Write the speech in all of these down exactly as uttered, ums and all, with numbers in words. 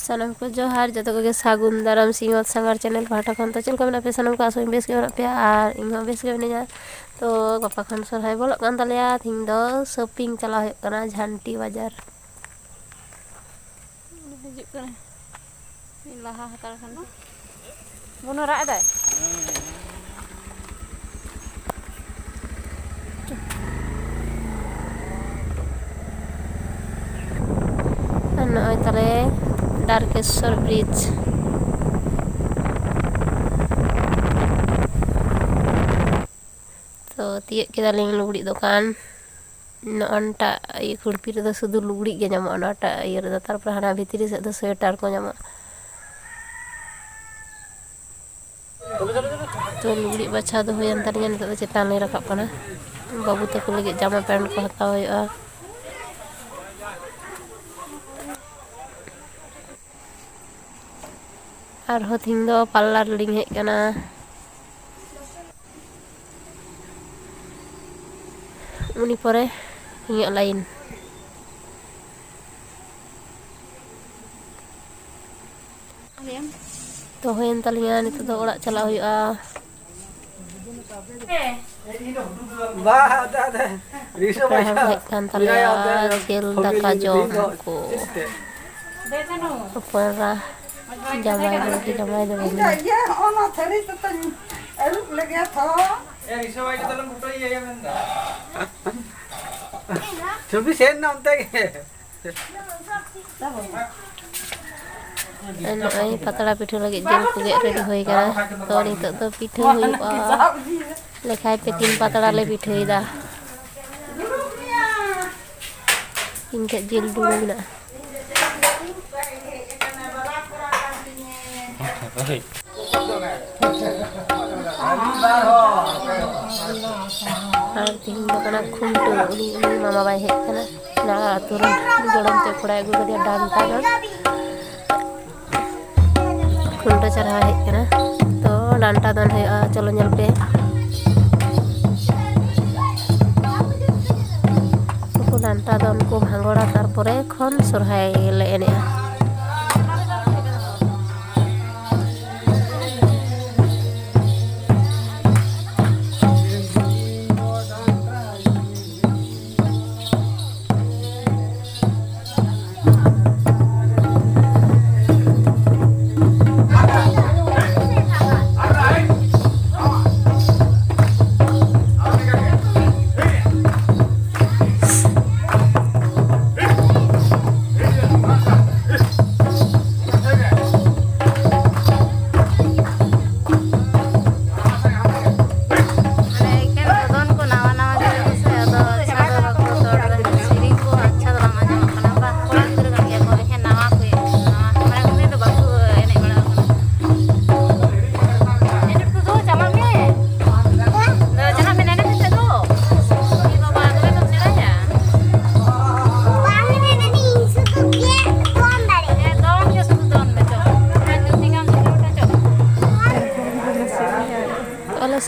ᱥᱟᱱᱟᱢ ᱠᱚ ᱡᱚᱦᱟᱨ, ᱡᱚᱛᱚ ᱠᱚᱜᱮ ᱥᱟᱹᱜᱩᱱ ᱫᱟᱨᱟᱢ ᱥᱤᱧᱚᱛ ᱥᱟᱸᱜᱷᱟᱨ ᱪᱮᱱᱮᱞ ᱯᱟᱦᱴᱟ ᱠᱷᱚᱱ᱾ ᱛᱚ ᱪᱮᱫ ᱞᱮᱠᱟ ᱢᱮᱱᱟᱜ ᱯᱮᱭᱟ ᱥᱟᱱᱟᱢ ᱠᱚ? ᱟᱥᱚᱜ ᱟᱹᱧ ᱵᱮᱥ ᱜᱮ ᱢᱮᱱᱟᱜ ᱯᱮᱭᱟ ᱟᱨ ᱤᱧ ᱦᱚᱸ ᱵᱮᱥ ᱜᱮ ᱢᱤᱱᱟᱹᱧᱟ᱾ ᱛᱚ ᱜᱟᱯᱟ ᱠᱷᱚᱱ ᱥᱚᱨᱦᱟᱭ ᱵᱚᱞᱚᱜ ᱠᱟᱱ ᱛᱟᱞᱮᱭᱟ᱾ ᱛᱤᱦᱤᱧ ᱫᱚ ᱥᱚᱯᱤᱝ ᱪᱟᱞᱟᱣ ᱦᱩᱭᱩᱜ ᱠᱟᱱᱟ ᱡᱷᱟᱱᱴᱤ ᱵᱟᱡᱟᱨ᱾ ᱦᱤᱡᱩᱜ ᱠᱟᱱᱟ᱾ ᱞᱟᱦᱟ ᱦᱟᱛᱟᱲ ᱠᱟᱱᱟ᱾ ᱵᱩᱱᱩ ᱨᱟᱜ ᱮᱫᱟᱭ᱾ ᱟᱨ ᱱᱚᱜᱼᱚᱭ ᱛᱟᱞᱮ ᱰᱟᱨᱠᱮᱥᱥᱚᱨ ᱵᱨᱤᱡᱽ᱾ ᱛᱚ ᱛᱤᱭᱟᱹᱜ ᱠᱮᱫᱟᱞᱤᱧ ᱞᱩᱜᱽᱲᱤᱡ ᱫᱚᱠᱟᱱ᱾ ᱱᱚᱜᱼᱚᱱᱴᱟᱜ ᱤᱭᱟᱹ ᱠᱷᱩᱲᱯᱤ ᱨᱮᱫᱚ ᱥᱩᱫᱷᱩ ᱞᱩᱜᱽᱲᱤᱡ ᱜᱮ ᱧᱟᱢᱚᱜᱼᱟ, ᱱᱚᱣᱟᱴᱟᱜ ᱤᱭᱟᱹ ᱨᱮᱫᱚ᱾ ᱛᱟᱨᱯᱚᱨᱮ ᱦᱟᱱᱟ ᱵᱷᱤᱛᱨᱤ ᱥᱮᱫ ᱫᱚ ᱥᱳᱭᱮᱴᱟᱨ ᱠᱚ ᱧᱟᱢᱚᱜᱼᱟ᱾ ᱛᱚ ᱞᱩᱜᱽᱲᱤᱡ ᱵᱟᱪᱷᱟᱣ ᱫᱚ ᱦᱩᱭᱮᱱ ᱛᱟᱹᱞᱤᱧᱟ᱾ ᱱᱤᱛᱚᱜ ᱫᱚ ᱪᱮᱛᱟᱱ ᱞᱤᱧ ᱨᱟᱠᱟᱵ ᱠᱟᱱᱟ᱾ ᱵᱟᱹᱵᱩ ᱛᱟᱠᱚ ᱞᱟᱹᱜᱤᱫ ᱡᱟᱢᱟ ᱯᱮᱱᱴ ᱠᱚ ᱦᱟᱛᱟᱣ ᱦᱩᱭᱩᱜᱼᱟ᱾ ᱟᱨᱦᱚᱸ ᱛᱤᱦᱤᱧ ᱫᱚ ᱯᱟᱨᱞᱟᱨ ᱞᱤᱧ ᱦᱮᱡ ᱠᱟᱱᱟ᱾ ᱩᱱᱤ ᱯᱚᱨᱮ ᱤᱧᱟᱹᱜ ᱞᱟᱭᱤᱱ᱾ ᱛᱚ ᱦᱩᱭᱮᱱ ᱛᱟᱞᱤᱧᱟ, ᱱᱤᱛᱚᱜ ᱫᱚ ᱚᱲᱟᱜ ᱪᱟᱞᱟᱜ ᱦᱩᱭᱩᱜᱼᱟ᱾ ᱵᱟ, ᱟᱫᱚ, ᱟᱫᱚ, ᱨᱤᱥᱚ ᱯᱮᱲᱟ ᱦᱚᱲ ᱠᱚ ᱯᱟᱭᱥᱟ ᱦᱮᱡ ᱠᱟᱱ ᱛᱟᱞᱮᱭᱟ, ᱢᱮᱱᱟᱭᱟ, ᱚᱱᱛᱮ ᱡᱤᱞ ᱯᱷᱳᱱ ᱫᱟᱠᱟ ᱯᱮ ᱡᱚᱢ ᱡᱩᱫᱤ ᱠᱚ᱾ ᱪᱮᱫ ᱛᱮ? ᱦᱚᱯᱚᱱ ᱮᱨᱟ, ᱡᱟᱶᱟᱭ ᱵᱟᱹᱦᱩ ᱜᱮ, ᱡᱟᱶᱟᱭ ᱫᱚ ᱵᱟᱹᱦᱩ᱾ ᱤᱧ ᱫᱚ ᱤᱭᱟᱹ, ᱦᱚᱸᱜᱼᱚ ᱱᱚᱣᱟ ᱛᱷᱟᱹᱨᱤ ᱠᱚᱛᱮᱧ ᱟᱹᱨᱩᱵ ᱞᱮᱜᱮ ᱛᱷᱚ᱾ ᱮ, ᱨᱤᱥᱚ ᱵᱟᱭ ᱠᱟᱛᱮ ᱞᱟᱝ ᱯᱷᱳᱴᱳᱭ ᱭᱟ ᱢᱮᱱᱫᱟ᱾ ᱪᱷᱚᱵᱤ ᱥᱮᱱ ᱱᱟ ᱚᱱᱛᱮ ᱜᱮ᱾ ᱱᱚᱜᱼᱚᱭ ᱯᱟᱛᱲᱟ ᱯᱤᱴᱷᱟᱹ ᱞᱟᱹᱜᱤᱫ ᱡᱤᱞ ᱠᱚ ᱜᱮᱫ ᱨᱮᱰᱤ ᱦᱩᱭ ᱠᱟᱱᱟ᱾ ᱛᱚ ᱱᱤᱛᱚᱜ ᱫᱚ ᱯᱤᱴᱷᱟᱹ ᱦᱩᱭᱩᱜᱼᱟ᱾ ᱞᱮᱠᱷᱟᱭ ᱯᱮ ᱛᱤᱱ ᱯᱟᱛᱲᱟ ᱞᱮ ᱯᱤᱴᱷᱟᱹᱭᱮᱫᱟ᱾ ᱤᱧ ᱴᱷᱮᱡ ᱡᱤᱞ ᱰᱩᱲᱩ ᱢᱮᱱᱟᱜᱼᱟ᱾ ᱟᱨ ᱛᱮᱦᱮᱧ ᱫᱚ ᱠᱟᱱᱟ ᱠᱷᱩᱱᱴᱟᱹᱣ, ᱩᱱᱤ, ᱩᱱᱤ ᱢᱟᱢᱟ ᱵᱟᱭ ᱦᱮᱡ ᱠᱟᱱᱟ᱾ ᱱᱟᱣᱟ ᱟᱹᱛᱩ ᱨᱮᱱ ᱜᱚᱲᱚᱢ ᱛᱮ ᱠᱚᱲᱟᱭ ᱟᱹᱜᱩ ᱠᱟᱫᱮᱭᱟ ᱰᱟᱱᱴᱟ ᱫᱚᱱ᱾ ᱠᱷᱩᱱᱴᱟᱹᱣ ᱪᱟᱨᱦᱟᱣ ᱦᱮᱡ ᱠᱟᱱᱟ, ᱛᱚ ᱰᱟᱱᱴᱟ ᱫᱚᱱ ᱦᱩᱭᱩᱜᱼᱟ, ᱪᱚᱞᱚ ᱧᱮᱞ ᱯᱮ᱾ ᱩᱱᱠᱩ ᱰᱟᱱᱴᱟ ᱫᱚᱱ ᱠᱚ ᱵᱷᱟᱸᱜᱚᱲᱟ, ᱛᱟᱨᱯᱚᱨᱮ ᱠᱷᱚᱱ ᱥᱚᱨᱦᱟᱭ ᱞᱮ ᱮᱱᱮᱡᱼᱟ᱾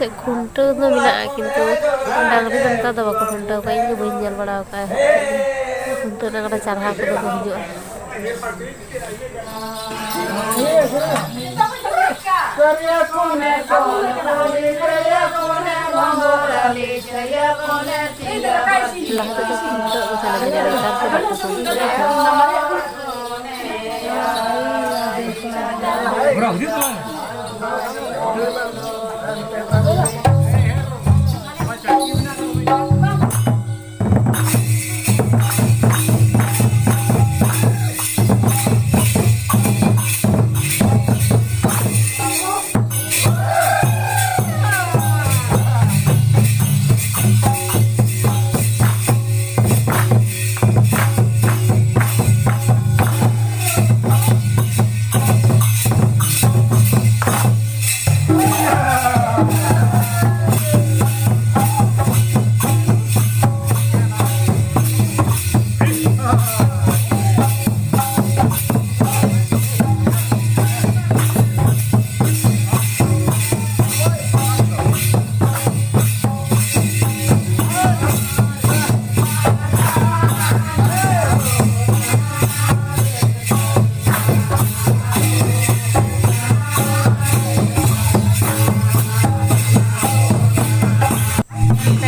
ᱛᱮ ᱠᱷᱩᱱᱴᱟᱹᱣ ᱫᱚ ᱢᱮᱱᱟᱜᱼᱟ, ᱠᱤᱱᱛᱩ ᱰᱟᱝᱨᱤ ᱫᱚ ᱱᱮᱛᱟᱨ ᱫᱚ ᱵᱟᱠᱚ ᱠᱷᱩᱱᱴᱟᱹᱣ ᱠᱚᱣᱟ᱾ ᱤᱧ ᱫᱚ ᱵᱟᱹᱧ ᱧᱮᱞ ᱵᱟᱲᱟ ᱟᱠᱟᱫᱼᱟ᱾ ᱠᱷᱩᱱᱴᱟᱹᱣ ᱨᱮᱱᱟᱜ ᱠᱟᱱᱟ, ᱪᱟᱨᱦᱟ ᱠᱚᱫᱚ ᱠᱚ ᱦᱤᱡᱩᱜᱼᱟ᱾ ᱞᱟᱦᱟ ᱛᱮᱫᱚ ᱠᱷᱩᱱᱴᱟᱹᱣ ᱠᱚ ᱛᱟᱦᱮᱱᱟ, ᱱᱮᱛᱟᱨ ᱫᱚ ᱵᱟᱠᱚ ᱠᱷᱩᱱᱴᱟᱹᱣ ᱠᱚᱣᱟ᱾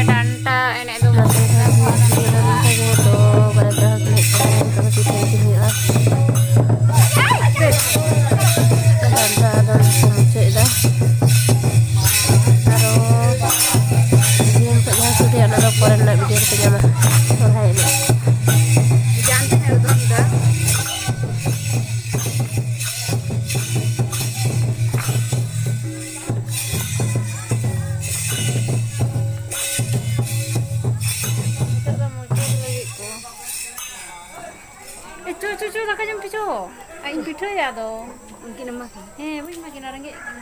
ᱰᱟᱱᱴᱟ ᱮᱱᱮᱡ ᱫᱚ ᱱᱚᱛᱮ ᱫᱚ ᱦᱩᱭᱩᱜ ᱜᱮᱭᱟ, ᱱᱚᱝᱠᱟ ᱜᱮ ᱛᱚ ᱵᱟᱨᱭᱟ ᱯᱮᱲᱟ ᱦᱚᱲ ᱠᱚ ᱦᱮᱡ ᱠᱟᱱᱟ, ᱱᱤᱛᱚᱜ ᱫᱚ ᱯᱤᱴᱷᱟᱹ ᱤᱥᱤᱱ ᱦᱩᱭᱩᱜᱼᱟ᱾ ᱰᱟᱱᱴᱟ ᱫᱚ ᱠᱚ ᱢᱩᱪᱟᱹᱫ ᱮᱫᱟ᱾ ᱟᱨᱚ ᱡᱤᱭᱚᱱ ᱠᱷᱚᱱ ᱡᱟᱦᱟᱸ ᱥᱟᱰᱮᱭᱟ, ᱚᱱᱟ ᱫᱚ ᱯᱚᱨᱮ ᱨᱮᱱᱟᱜ ᱵᱷᱤᱰᱤᱭᱳ ᱨᱮᱯᱮ ᱧᱟᱢᱟ᱾ ᱥᱚᱨᱦᱟᱭ ᱮᱱᱮᱡ᱾ ᱱᱤᱛᱚᱜ ᱫᱚ ᱢᱩᱪᱟᱹᱫ ᱞᱟᱹᱜᱤᱫ ᱠᱚ᱾ ᱮ, ᱪᱚ, ᱪᱚ, ᱪᱚ, ᱫᱟᱠᱟ ᱡᱚᱢ ᱯᱮ ᱪᱚ᱾ ᱟᱨ ᱤᱧ ᱯᱤᱴᱷᱟᱹᱭᱟ ᱟᱫᱚ᱾ ᱩᱱᱠᱤᱱ ᱮᱢᱟ ᱠᱤᱱ᱾ ᱦᱮᱸ, ᱵᱟᱹᱧ ᱮᱢᱟ ᱠᱤᱱᱟ, ᱨᱮᱸᱜᱮᱡ ᱠᱟᱱᱟ᱾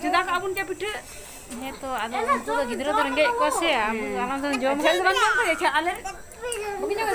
ᱪᱚᱸᱫᱟ ᱠᱟᱜ ᱵᱚᱱ ᱪᱚ ᱯᱤᱴᱷᱟᱹ᱾ ᱦᱮᱸ ᱛᱚ, ᱟᱫᱚ ᱩᱱᱠᱩ ᱫᱚ ᱜᱤᱫᱽᱨᱟᱹ ᱫᱚ ᱨᱮᱸᱜᱮᱡ ᱠᱚᱣᱟ ᱥᱮ, ᱟᱢ ᱫᱚ ᱟᱞᱟᱝ ᱫᱚ ᱡᱚᱢ ᱠᱷᱟᱡ ᱫᱚ ᱵᱟᱝ ᱡᱚᱢ ᱠᱷᱟᱡ ᱫᱚ, ᱟᱪᱪᱷᱟ, ᱟᱞᱮ ᱵᱟᱹᱠᱤᱱ ᱡᱚᱢᱟ,